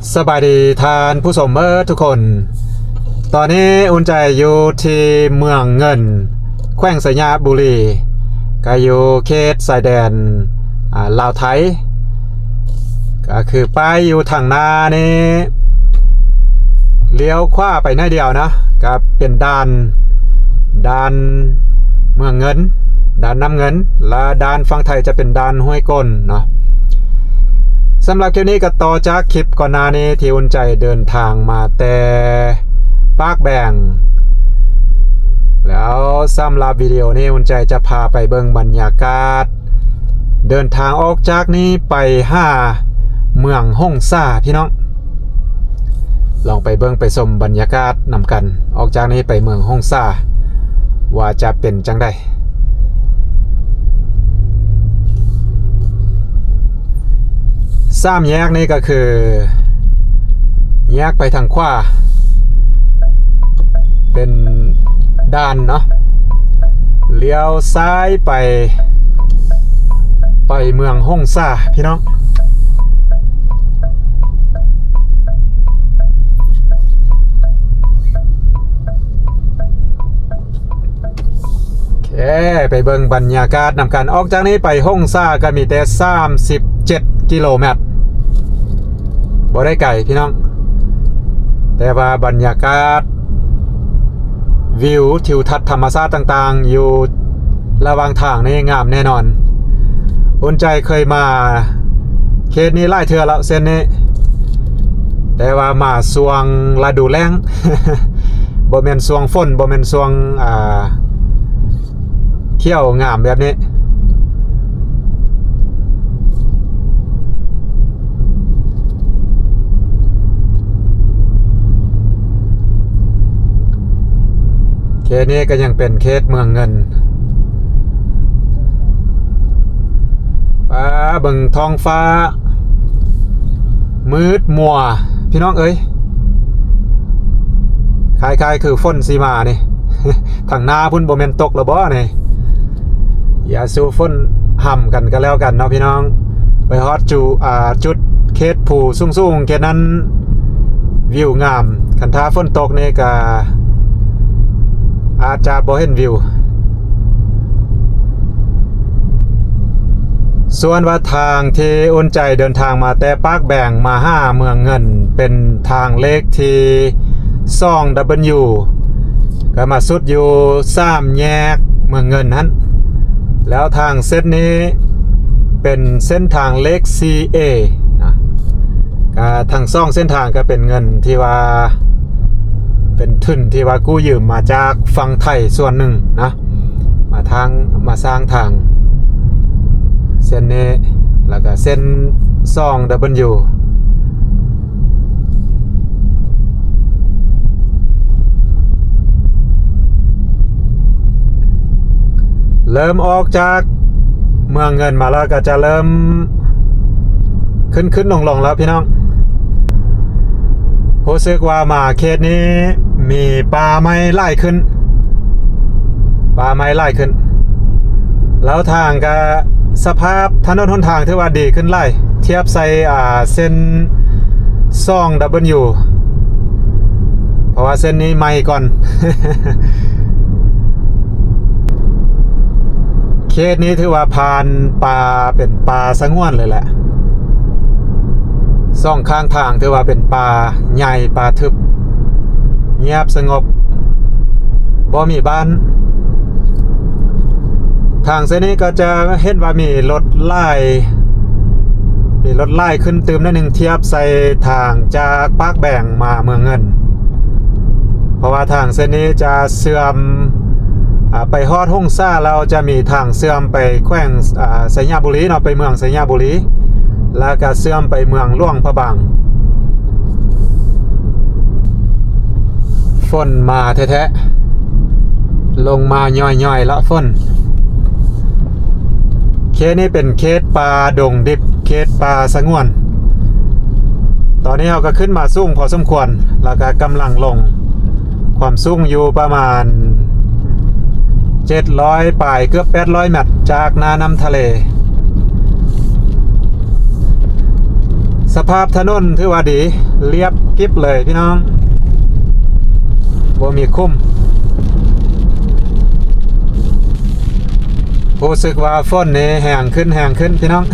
ສະບາຍດີທ່ານຜູ້ຊົມເບີດທຸກຄົນ. ຕອນນີ້ອຸ່ນໃຈຢູ່ທີ່ເມືອງເງິນ ແຂວງໄຊຍະບູລີ, ກໍຢູ່ເຂດຊາຍແດນ ອາ ລາວໄທ. ກໍຄືປ້າຍຢູ່ທາງໜ້ານີ້ ລ້ຽວຂວາໄປໜ້ອຍດຽວນະ, ກໍເປັນດ່ານ ດ່ານເມືອງເງິນ, ດ່ານນ້ຳເງິນ ແລະ ດ່ານຝັ່ງໄທຈະເປັນດ່ານຫ້ວຍກົນເນາະ. ສຳລັບຄລິບນີ້ກໍຕໍ່ຈາກຄລິບກ່ອນໜ້ານີ້ ທີ່ອຸ່ນໃຈເດີນທາງມາແຕ່ປາກແບງ. ແລ້ວສຳລັບວິດີໂອນີ້ ອຸ່ນໃຈຈະພາໄປເບິ່ງບັນຍາກາດເດີນທາງອອກຈາກນີ້ໄປຫາເມືອງຫົງສາ ພີ່ນ້ອງ. ລອງໄປເບິ່ງໄປຊົມບັນຍາກາດນຳກັນ ອອກຈາກນີ້ໄປເມືອງຫົງສາ ວ່າຈະເປັນຈັ່ງໃດ. ສາມແຍກນີ້ກໍຄື ແຍກໄປທາງຂວາ ເປັນດ່ານເນາະ, ລ້ຽວຊ້າຍໄປ ໄປເມືອງຫົງສາ ພີ່ນ້ອງ. ໂອເຄ ໄປເບິ່ງບັນຍາກາດນຳກັນ. ອອກຈາກນີ້ໄປຫົງສາກໍມີແຕ່ສາມສິບເຈັດກິໂລແມັດ, ບໍ່ໄດ້ໄກພີ່ນ້ອງ, ແຕ່ວ່າບັນຍາກາດ ວິວທິວທັດທຳມະຊາດຕ່າງໆ ຢູ່ລະຫວ່າງທາງນີ້ງາມແນ່ນອນ. ອຸ່ນໃຈເຄີຍມາເຂດນີ້ຫຼາຍເທື່ອແລ້ວ ເສັ້ນນີ້, ແຕ່ວ່າມາຊ່ວງລະດູແລ້ງ ບໍ່ແມ່ນຊ່ວງຝົນ ບໍ່ແມ່ນຊ່ວງ ອ່າ ຂຽວງາມແບບນີ້. ເຂດນີ້ກໍຍັງເປັນເຂດເມືອງເງິນ. ປ້າ ເບິ່ງທ້ອງຟ້າມືດມົວ ພີ່ນ້ອງເອີຍ, ຄ້າຍໆຄືຝົນຊິມານີ້. ທາງໜ້າພຸ້ນບໍ່ແມ່ນຕົກແລ້ວບໍ່ນີ້? ຢ່າສູ່ຝົນຫ້ຳກັນກໍແລ້ວກັນເນາະພີ່ນ້ອງ. ໄປຮອດຈຸ ອ່າ ຈຸດເຂດພູສູງໆ ເຂດນັ້ນວິວງາມ, ຄັນຖ້າຝົນຕົກນີ້ກໍອາດຈະບໍ່ເຫັນວິວ. ສ່ວນວ່າທາງທີ່ອຸ່ນໃຈເດີນທາງມາແຕ່ປາກແບງມາຫາເມືອງເງິນ ເປັນທາງເລກທີສອງດັບເບິນຢູ ກໍມາສຸດຢູ່ສາມແຍກເມືອງເງິນຫັ້ນ. ແລ້ວທາງເສັ້ນນີ້ເປັນເສັ້ນທາງເລກສີ່ເອນະ, ກໍທັງສອງເສັ້ນທາງກໍເປັນເງິນທີ່ວ່າ ເປັນທຶນທີ່ວ່າກູ້ຢືມມາຈາກຝັ່ງໄທສ່ວນໜຶ່ງນະ. ມາທາງ ມາສ້າງທາງເສັ້ນນີ້ ແລ້ວກະເສັ້ນສອງດັບເບິນຢູ. ເລີ່ມອອກຈາກເມືອງເງິນມາແລ້ວ ກະຈະເລີ່ມຂຶ້ນໆລົງໆແລ້ວພີ່ນ້ອງ. ຮູ້ສຶກວ່າມາເຂດນີ້ມີປ່າໄມ້ຫຼາຍຂຶ້ນ, ປ່າໄມ້ຫຼາຍຂຶ້ນ ແລ້ວທາງກະ ສະພາບຖະໜົນຫົນທາງຖືວ່າດີຂຶ້ນຫຼາຍ ທຽບໃສ່ ອ່າ ເສັ້ນສອງດັບເບິນຢູ ເພາະວ່າເສັ້ນນີ້ໃໝ່ກ່ອນ. ເຂດນີ້ຖືວ່າຜ່ານປ່າ ເປັນປ່າສະຫງວນເລີຍແຫຼະ. ສອງຂ້າງທາງຖືວ່າເປັນປ່າໃຫຍ່ ປ່າທຶບ ງຽບສະຫງົບ ບໍ່ມີບ້ານ. ທາງເສັ້ນນີ້ກໍຈະເຫັນວ່າມີລົດຫຼາຍ ມີລົດຫຼາຍຂຶ້ນຕື່ມໜ້ອຍໜຶ່ງ ທຽບໃສ່ທາງຈາກປາກແບງມາເມືອງເງິນ. ເພາະວ່າທາງເສັ້ນນີ້ຈະເຊື່ອມ ອາ ໄປຮອດຫົງສາແລ້ວ ຈະມີທາງເຊື່ອມໄປແຂວງ ອາ ໄຊຍະບູລີເນາະ, ໄປເມືອງໄຊຍະບູລີ ແລ້ວກະເຊື່ອມໄປເມືອງຫຼວງພະບາງ. ຝົນມາແທ້ໆ ລົງມາຍ້ອຍໆລະຝົນ. ເຂດນີ້ເປັນເຂດປ່າດົງດິບ ເຂດປ່າສະຫງວນ. ຕອນນີ້ເຮົາກໍຂຶ້ນມາສູງພໍສົມຄວນ ແລ້ວກໍກຳລັງລົງ, ຄວາມສູງຢູ່ປະມານເຈັດຮ້ອຍປາຍ ເກືອບແປດຮ້ອຍແມັດ ຈາກໜ້ານ້ຳທະເລ. ສະພາບຖະໜົນຖືວ່າດີ ລຽບກິບເລີຍພີ່ນ້ອງ ບໍ່ມີຂຸມ. ຮູ້ສຶກວ່າຝົນນີ້ແຮງຂຶ້ນ ແຮງຂຶ້ນພີ່ນ້ອງ.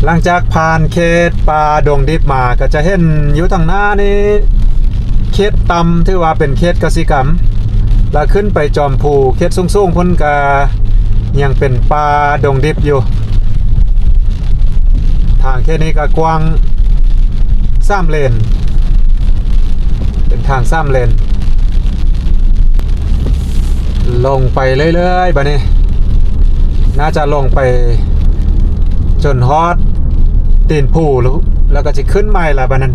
ຫຼັງຈາກຜ່ານເຂດປ່າດົງດິບມາ ກໍຈະເຫັນຢູ່ທາງໜ້ານີ້ ເຂດຕ່ຳ ຖືວ່າເປັນເຂດກະສິກຳ ແລ້ວຂຶ້ນໄປຈອມພູ ເຂດສູງໆ ພຸ້ນກະຍັງເປັນປ່າດົງດິບຢູ່. ທາງເຂດນີ້ກະກວ້າງສາມເລນ ເປັນທາງສາມເລນ. ລົງໄປເລື້ອຍໆ ບາດນີ້ ໜ້າຈະລົງໄປຈົນຮອດຕີນພູ ແລ້ວກໍຊິຂຶ້ນໃໝ່ລະບາດນັ້ນ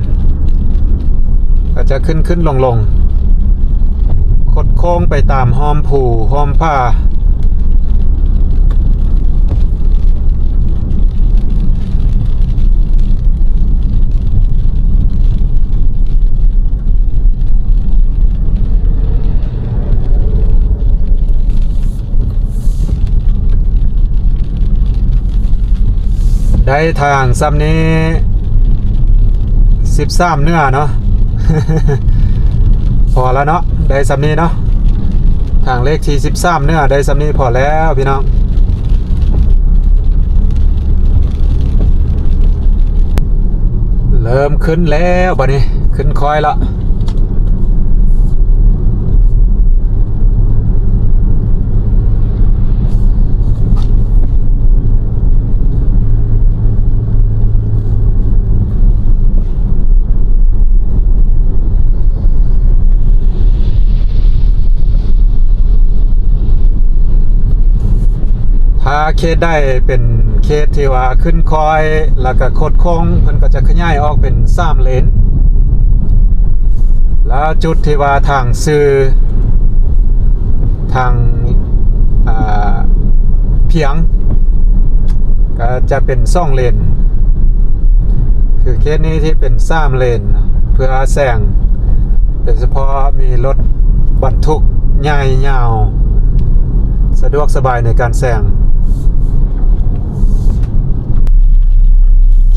ກໍຈະຂຶ້ນໆລົງໆ ຄົດໂຄ້ງໄປຕາມຮ່ອມພູຮ່ອມຜາ. ໄດ້ທາງສ່ຳນີ້ ສິບສາມເໜືອເນາະ ພໍແລ້ວເນາະ ໄດ້ສ່ຳນີ້ເນາະ ທາງເລກທີສິບສາມເໜືອ ໄດ້ສ່ຳນີ້ພໍແລ້ວພີ່ນ້ອງ. ເລີ່ມຂຶ້ນແລ້ວບາດນີ້ ຂຶ້ນຄ້ອຍລະ. ຖ້າເຂດໃດເປັນເຂດທີ່ວ່າຂຶ້ນຄ້ອຍ ແລ້ວກະຄົດໂຄ້ງ ເພິ່ນກໍຈະຂະຫຍາຍອອກເປັນສາມເລນ ແລ້ວຈຸດທີ່ວ່າທາງຊື່ ທາງ ອ່າ ພຽງ ກໍຈະເປັນສອງເລນ ຄືເຂດນີ້ທີ່ເປັນສາມເລນ ເພື່ອແຊງ ໂດຍສະເພາະມີລົດບັນທຸກໃຫຍ່ຍາວ ສະດວກສະບາຍໃນການແຊງ.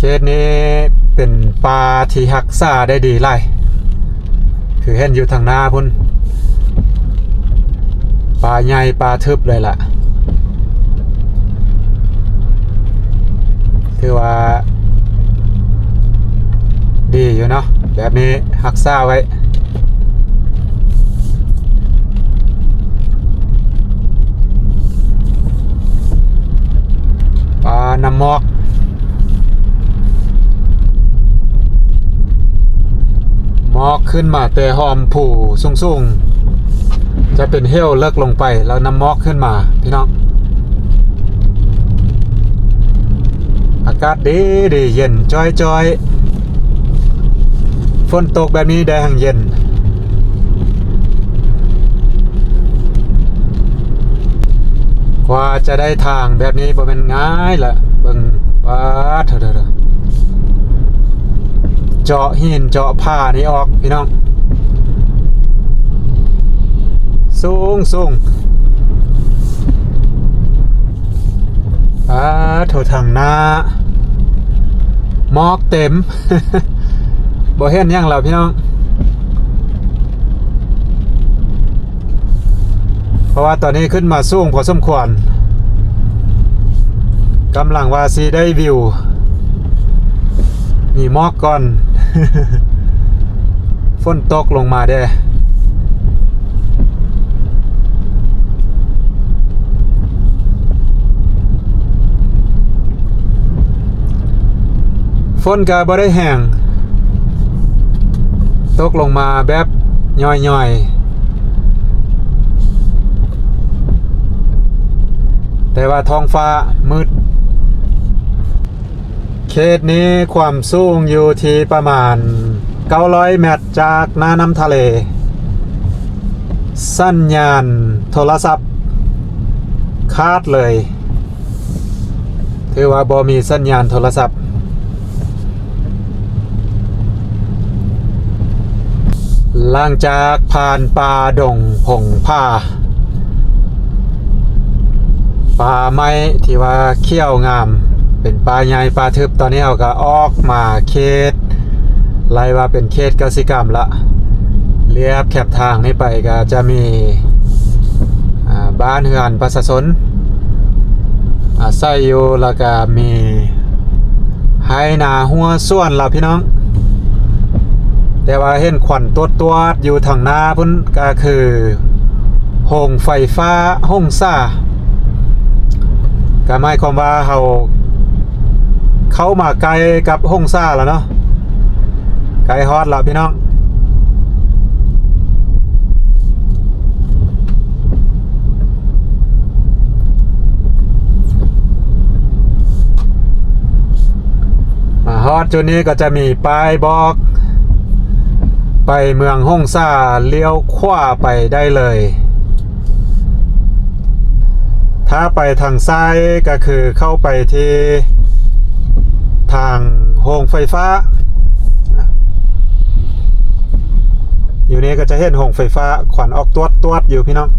ເຂດນີ້ເປັນປ່າທີ່ຮັກສາໄດ້ດີຫຼາຍ ຄືເຫັນຢູ່ທາງໜ້າພຸ້ນ ປ່າໃຫຍ່ປ່າທຶບເລີຍລະ ຖືວ່າດີຢູ່ເນາະ ແບບນີ້ຮັກສາໄວ້. ປ່ານ້ຳໝອກ ໝອກຂຶ້ນມາແຕ່ຮ່ອມພູສູງໆ ຈະເປັນເຫວເລິກລົງໄປ ແລ້ວນ້ຳໝອກຂຶ້ນມາພີ່ນ້ອງ. ອາກາດດີໆ ເຢັນຈ້ອຍໆ ຝົນຕົກແບບນີ້ໄດ້ຫາງເຢັນ. ກວ່າຈະໄດ້ທາງແບບນີ້ບໍ່ແມ່ນງ່າຍລະ ເບິ່ງ ປາດໂທ້ ເຈາະຫີນເຈາະຜານີ້ອອກພີ່ນ້ອງ ສູງໆ ປາດໂທ້ ທາງໜ້າໝອກເຕັມ ບໍ່ເຫັນຫຍັງແລ້ວພີ່ນ້ອງ. ເພາະວ່າຕອນນີ້ຂຶ້ນມາສູງພໍສົມຄວນ ກຳລັງວ່າຊິໄດ້ວິວ ມີໝອກກ່ອນ ຝົນຕົກລົງມາເດ້. ຝົນກະບໍ່ໄດ້ແຮງ ຕົກລົງມາແບບຫຍ້ອຍໆ ແຕ່ວ່າທ້ອງຟ້າມືດ. ເຂດນີ້ຄວາມສູງຢູ່ທີ່ປະມານເກົ້າຮ້ອຍແມັດຈາກໜ້ານ້ຳທະເລ. ສັນຍານໂທລະສັບຂາດເລີຍ. ຖືວ່າບໍ່ມີສັນຍານໂທລະສັບ. ຫຼັງຈາກຜ່ານປ່າດົງພົງຜາ ປ່າໄມ້ທີ່ວ່າຂຽວງາມ ເປັນປ່າໃຫຍ່ປ່າທຶບ. ຕອນນີ້ເຮົາກໍອອກມາເຂດ ໄລ່ວ່າເປັນເຂດກະສິກຳລະ. ລຽບແຄມທາງນີ້ໄປກໍຈະມີ ອ່າ ບ້ານເຮືອນປະຊາຊົນອາໄສຢູ່ ແລ້ວກໍມີໄຮ່ນາຮົ້ວສວນລະພີ່ນ້ອງ. ແຕ່ວ່າເຫັນຄວັນຕວດໆຢູ່ທາງໜ້າພຸ້ນ ກໍຄືໂຮງໄຟຟ້າຫົງສາ. ກໍໝາຍຄວາມວ່າເຮົາເຂົ້າມາໃກ້ກັບຫົງສາແລ້ວເນາະ, ໃກ້ຮອດແລ້ວພີ່ນ້ອງ. ມາຮອດຈຸດນີ້ກໍຈະມີປ້າຍບອກ ໄປເມືອງຫົງສາ ລ້ຽວຂວາໄປໄດ້ເລີຍ. ຖ້າໄປທາງຊ້າຍກໍຄືເຂົ້າໄປທີ່ທາງໂຮງໄຟຟ້າ. ຢູ່ນີ້ກໍຈະເຫັນໂຮງໄຟຟ້າ ຄວັນອອກຕວດໆຢູ່ພີ່ນ້ອງ.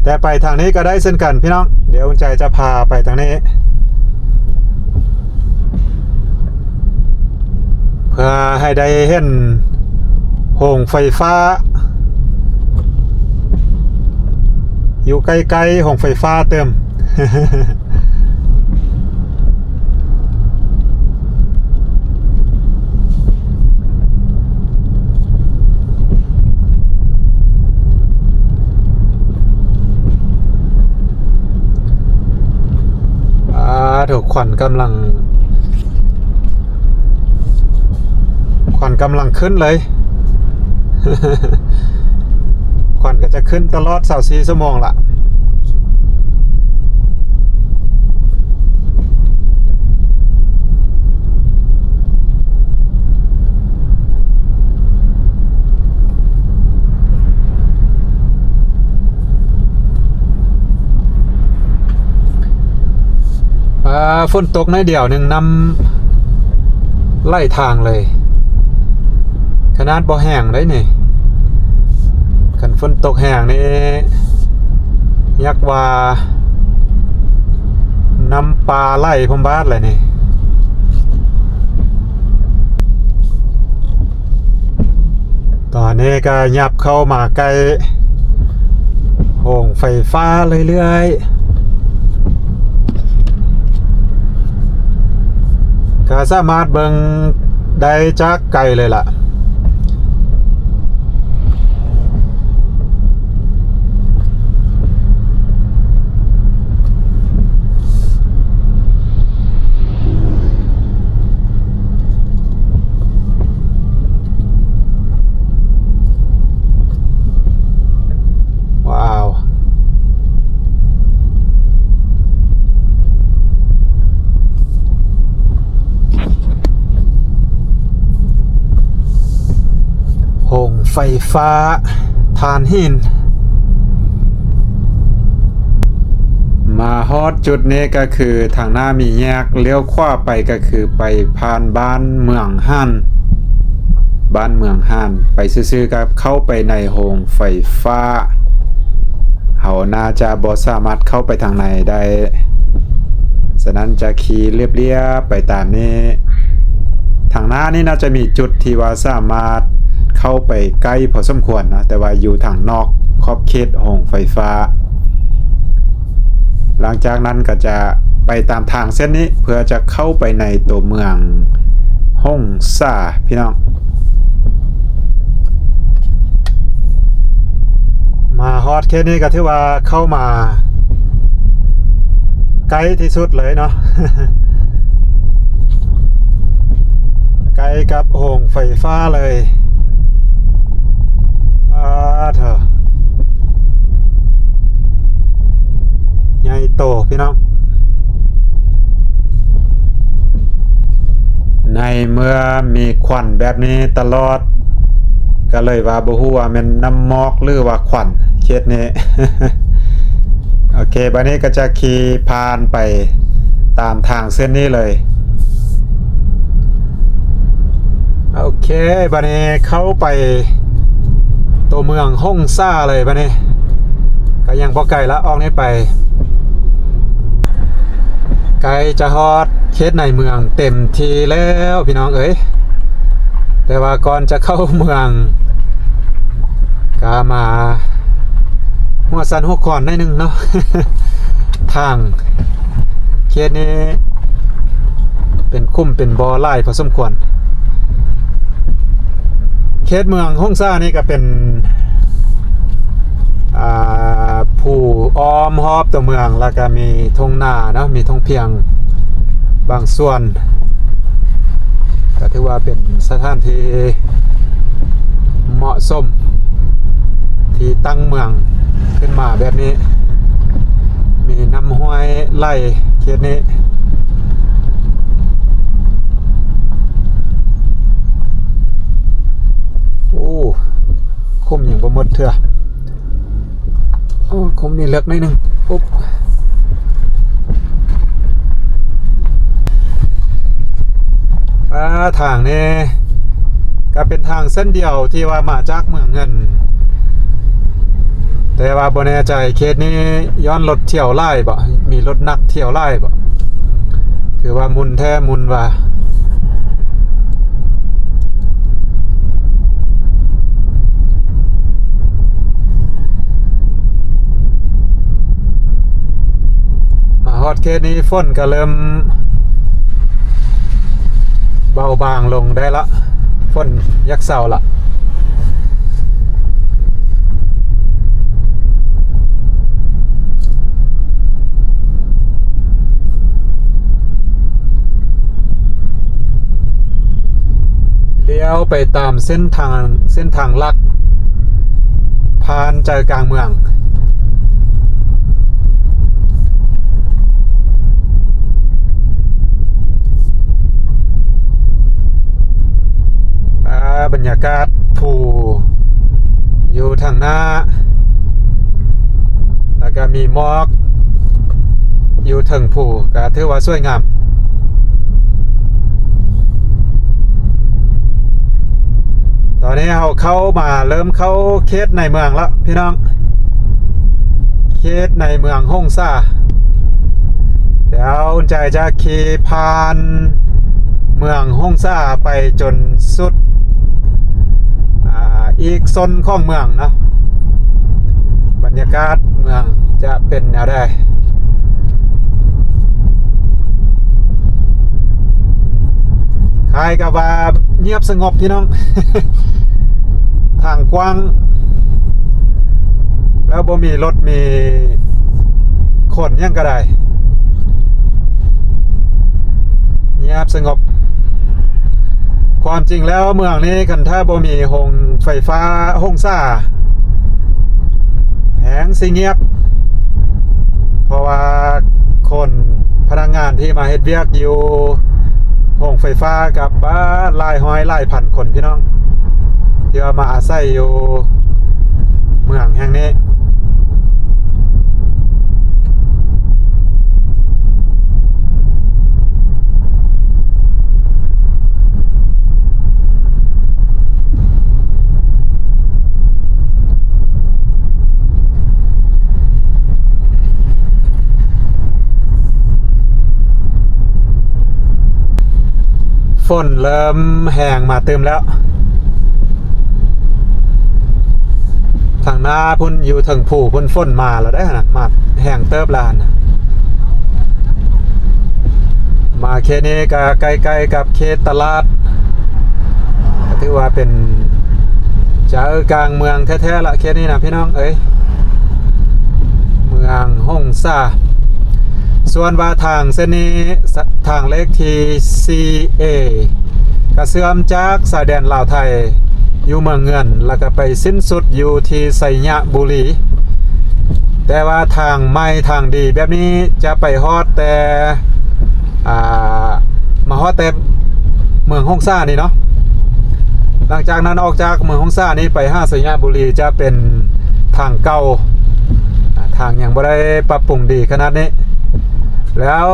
ແຕ່ໄປທາງນີ້ກໍໄດ້ເຊັ່ນກັນພີ່ນ້ອງ. ດຽວອຸ່ນໃຈຈະພາໄປທາງນີ້ ເພື່ອໃຫ້ໄດ້ເຫັນໂຮງໄຟຟ້າ ຢູ່ໃກ້ໆໂຮງໄຟຟ້າຕື່ມ. ອາ ໂທ້ ຄວັນກຳລັງ ຄວັນກຳລັງຂຶ້ນເລີຍ. ຄວັນກໍຈະຂຶ້ນຕະຫຼອດຊາວສີ່ຊົ່ວໂມງລະ. ອ່າ ຝົນຕົກໜ້ອຍດຽວໜຶ່ງ ນ້ຳໄຫຼທາງເລີຍ. ຂະໜາດບໍ່ແຫ້ງເດ້ນີ້, ຄັນຝົນຕົກແຫ້ງນີ້ ຢາກວ່ານ້ຳປ່າໄຫຼພວມບາດເລີຍນີ້. ຕອນນີ້ກໍຫຍັບເຂົ້າມາໃກ້ໂຮງໄຟຟ້າເລື້ອຍໆ ກໍສາມາດເບິ່ງໄດ້ຈາກໄກເລີຍລະ. ວ້າວ ໂຮງໄຟຟ້າຖ່ານຫີນ. ມາຮອດຈຸດນີ້ກໍຄືທາງໜ້າມີແຍກ, ລ້ຽວຂວາໄປກໍຄືໄປຜ່ານບ້ານເມືອງຫານ, ບ້ານເມືອງຫານ. ໄປຊື່ໆກໍເຂົ້າໄປໃນໂຮງໄຟຟ້າ. ເຮົາໜ້າຈະບໍ່ສາມາດເຂົ້າໄປທາງໃນໄດ້, ສະນັ້ນຈະຂີ່ລຽບໆໄປຕາມນີ້. ທາງໜ້ານີ້ໜ້າຈະມີຈຸດທີ່ວ່າສາມາດເຂົ້າໄປໃກ້ພໍສົມຄວນນະ, ແຕ່ວ່າຢູ່ທາງນອກຂອບເຂດໂຮງໄຟຟ້າ. ຫຼັງຈາກນັ້ນກໍຈະໄປຕາມທາງເສັ້ນນີ້ ເພື່ອຈະເຂົ້າໄປໃນຕົວເມືອງຫົງສາ ພີ່ນ້ອງ. ມາຮອດເຂດນີ້ກໍຖືວ່າເຂົ້າມາໃກ້ທີ່ສຸດເລີຍເນາະ, ໃກ້ກັບໂຮງໄຟຟ້າເລີຍ. ອາ ເທີ ໃຫຍ່ໂຕພີ່ນ້ອງ. ໃນເມື່ອມີຄວັນແບບນີ້ຕະຫຼອດ ກໍເລີຍວ່າບໍ່ຮູ້ວ່າແມ່ນນ້ຳໝອກ ຫຼືວ່າຄວັນເຂດນີ້. ໂອເຄ ບາດນີ້ກໍຈະຂີ່ຜ່ານໄປຕາມທາງເສັ້ນນີ້ເລີຍ. ໂອເຄ ບາດນີ້ເຂົ້າໄປຕົວເມືອງຫົງສາເລີຍບາດນີ້. ກໍຍັງບໍ່ໄກລະ ອອກນີ້ໄປ ໃກ້ຈະຮອດເຂດໃນເມືອງເຕັມທີ່ແລ້ວພີ່ນ້ອງເອີຍ. ແຕ່ວ່າກ່ອນຈະເຂົ້າເມືອງ ກໍມາຫົວສັ່ນຫົວຂວັນໜ້ອຍໜຶ່ງເນາະ ທາງເຂດນີ້ເປັນຂຸມເປັນບໍ່ຫຼາຍພໍສົມຄວນ. ເຂດເມືອງຫົງສານີ້ກໍເປັນ ອ່າ ພູອ້ອມຮອບຕົວເມືອງ ແລ້ວກໍມີທົ່ງນາເນາະ ມີທົ່ງພຽງບາງສ່ວນ ກໍຖືວ່າເປັນສະຖານທີ່ເໝາະສົມທີ່ຕັ້ງເມືອງຂຶ້ນມາແບບນີ້ ມີນ້ຳຫ້ວຍໄຫຼເຂດນີ້. ໂອ້ ຂຸມຍັງບໍ່ໝົດເທື່ອ. ໂອ້ ຂຸມນີ້ເລິກໜ້ອຍໜຶ່ງ. ປຸບ ອ່າ ທາງນີ້ກໍເປັນທາງເສັ້ນດຽວທີ່ວ່າມາຈາກເມືອງເງິນ ແຕ່ວ່າບໍ່ແນ່ໃຈເຂດນີ້ຍ້ອນລົດທ່ຽວຫຼາຍບໍ ມີລົດໜັກທ່ຽວຫຼາຍບໍ ຄືວ່າໝຸ່ນແທ້ໝຸ່ນວ່າ. ມາຮອດເຂດນີ້ຝົນກໍເລີ່ມເບົາບາງລົງໄດ້ລະ ຝົນຢາກເຊົາລະ. ລ້ຽວໄປຕາມເສັ້ນທາງ ເສັ້ນທາງຫຼັກ ຜ່ານໃຈກາງເມືອງ. ອ່າ ບັນຍາກາດພູຢູ່ທາງໜ້າ ແລ້ວກໍມີໝອກຢູ່ເທິງພູ ກໍຖືວ່າສວຍງາມ. ຕອນນີ້ເຮົາເຂົ້າມາ ເລີ່ມເຂົ້າເຂດໃນເມືອງແລ້ວພີ່ນ້ອງ ເຂດໃນເມືອງຫົງສາ. ດຽວອຸ່ນໃຈຈະຂີ່ຜ່ານເມືອງຫົງສາໄປຈົນສຸດ ອ່າ ອີກໂຊນຂອງເມືອງເນາະ ບັນຍາກາດເມືອງຈະເປັນແນວໃດ. ຄ້າຍກັບວ່າງຽບສະຫງົບພີ່ນ້ອງ ທາງກວ້າງ ແລ້ວບໍ່ມີລົດມີຄົນຫຍັງກໍໄດ້ ງຽບສະຫງົບ. ຄວາມຈິງແລ້ວເມືອງນີ້ ຄັນຖ້າບໍ່ມີໂຮງໄຟຟ້າຫົງສາ ແຮງຊິງຽບ ເພາະວ່າຄົນ ພະນັກງານທີ່ມາເຮັດວຽກຢູ່ໂຮງໄຟຟ້າກັບ ປາດ ຫຼາຍຮ້ອຍຫຼາຍພັນຄົນພີ່ນ້ອງ ທີ່ວ່າມາອາໄສຢູ່ເມືອງແຫ່ງນີ້. ຝົນເລີ່ມແຮງມາຕື່ມແລ້ວ. ທາງໜ້າພຸ້ນ ຢູ່ເທິງພູພຸ້ນ ຝົນມາແລ້ວເດ້ຫັ້ນນະ ມາແຮງເຕີບແລ້ວຫັ້ນນະ. ມາເຂດນີ້ກໍໃກ້ໆກັບເຂດຕະຫຼາດ ກໍຖືວ່າເປັນໃຈກາງເມືອງແທ້ໆລະ ເຂດນີ້ນະພີ່ນ້ອງເອີຍ ເມືອງຫົງສາ. ສ່ວນວ່າທາງເສັ້ນນີ້ ທາງເລກທີສີ່ເອ ກະເຊື່ອມຈາກຊາຍແດນລາວໄທຢູ່ເມືອງເງິນ ແລ້ວກະໄປສິ້ນສຸດຢູ່ທີ່ໄຊຍະບູລີ. ແຕ່ວ່າທາງໃໝ່ທາງດີແບບນີ້ຈະໄປຮອດແຕ່ ອ່າ ມາຮອດແຕ່ເມືອງຫົງສານີ້ເນາະ. ຫຼັງຈາກນັ້ນອອກຈາກເມືອງຫົງສານີ້ໄປຫາໄຊຍະບູລີຈະເປັນທາງເກົ່າ ອ່າ ທາງຍັງບໍ່ໄດ້ປັບປຸງດີຂະໜາດນີ້. ແລ້ວ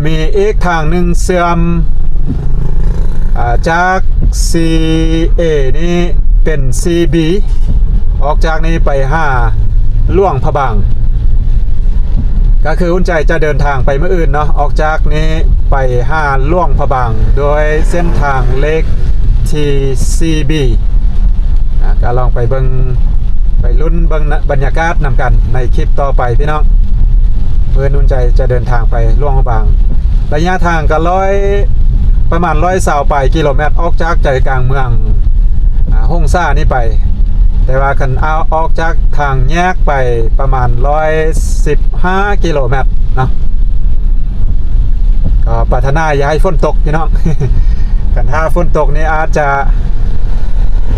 ມີອີກທາງໜຶ່ງເຊື່ອມ ອ່າ ຈາກສີ່ເອນີ້ເປັນສີ່ບີ ອອກຈາກນີ້ໄປຫາ ຫຼວງພະບາງ ກໍຄືອຸ່ນໃຈຈະເດີນທາງໄປມື້ອື່ນເນາະ ອອກຈາກນີ້ໄປຫາຫຼວງພະບາງ ໂດຍເສັ້ນທາງເລກທີ ສີ່ບີ ອ່າ ກໍລອງໄປເບິ່ງ ໄປລຸ້ນເບິ່ງນະ ບັນຍາກາດນຳກັນໃນຄລິບຕໍ່ໄປພີ່ນ້ອງ. ມື້ອື່ນອຸ່ນໃຈຈະເດີນທາງໄປຫຼວງພະບາງ ໄລຍະທາງກໍຮ້ອຍ ປະມານຮ້ອຍຊາວປາຍກິໂລແມັດ ອອກຈາກໃຈກາງເມືອງ ອ່າ ຫົງສານີ້ໄປ ແຕ່ວ່າຄັນເອົາອອກຈາກທາງແຍກໄປປະມານຮ້ອຍສິບຫ້າກິໂລແມັດເນາະ ກໍປາດຖະໜາຢ່າໃຫ້ຝົນຕົກພີ່ນ້ອງ ຄັນຖ້າຝົນຕົກນີ້ອາດຈະ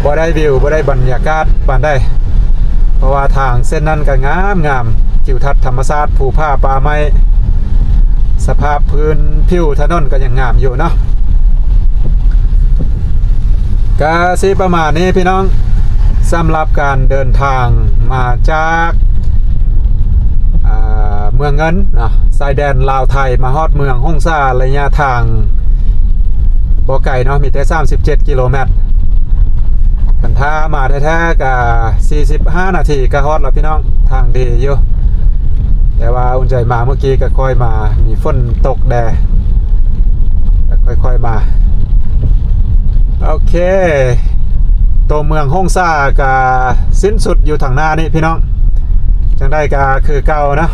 ບໍ່ໄດ້ວິວ ບໍ່ໄດ້ບັນຍາກາດປານໃດ ເພາະວ່າທາງເສັ້ນນັ້ນກໍງາມໆ ທິວທັດທຳມະຊາດ ພູຜາປ່າໄມ້ ສະພາບພື້ນຜິວຖະໜົນກໍຍັງງາມຢູ່ເນາະ. ກະຊິປະມານນີ້ພີ່ນ້ອງ ສຳລັບການເດີນທາງມາຈາກ ອ່າ ເມືອງເງິນເນາະ ຊາຍແດນລາວໄທ ມາຮອດເມືອງຫົງສາ ໄລຍະທາງບໍ່ໄກເນາະ ມີແຕ່ສາມສິບເຈັດກິໂລແມັດ ຄັນຖ້າມາແທ້ໆ ກະສີ່ສິບຫ້ານາທີກະຮອດແລ້ວພີ່ນ້ອງ ທາງດີຢູ່. ແຕ່ວ່າອຸ່ນໃຈມາມື້ກີ້ກໍຄ່ອຍມາ ມີຝົນຕົກແດ່ ກໍຄ່ອຍໆມາ. ໂອເຄ ຕົວເມືອງຫົງສາກໍສິ້ນສຸດຢູ່ທາງໜ້ານີ້ພີ່ນ້ອງ ຈັ່ງໃດກໍຄືເກົ່າເນາະ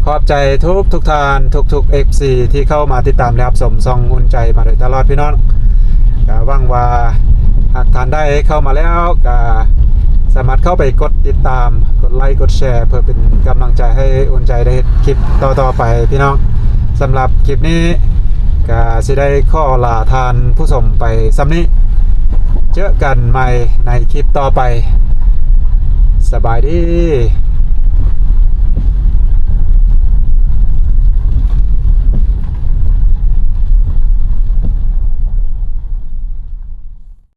ຂອບໃຈທຸກໆທ່ານ ທຸກໆເອັຟຊີ ທີ່ເຂົ້າມາຕິດຕາມ ແລະ ຮັບຊົມຊ່ອງອຸ່ນໃຈມາໂດຍຕະຫຼອດພີ່ນ້ອງ. ກໍຫວັງວ່າຫາກທ່ານໃດເຂົ້າມາແລ້ວ ກໍສາມາດເຂົ້າໄປກົດຕິດຕາມ ກົດໄລ ກົດແຊ ເພື່ອເປັນກຳລັງໃຈໃຫ້ອຸ່ນໃຈໄດ້ເຮັດຄລິບຕໍ່ໆໄປພີ່ນ້ອງ. ສຳລັບຄລິບນີ້ກໍຊິໄດ້ຂໍລາທ່ານຜູ້ຊົມໄປສ່ຳນີ້ ເຈີກັນໃໝ່ໃນຄລິບຕໍ່ໄປ ສະບາຍດີ.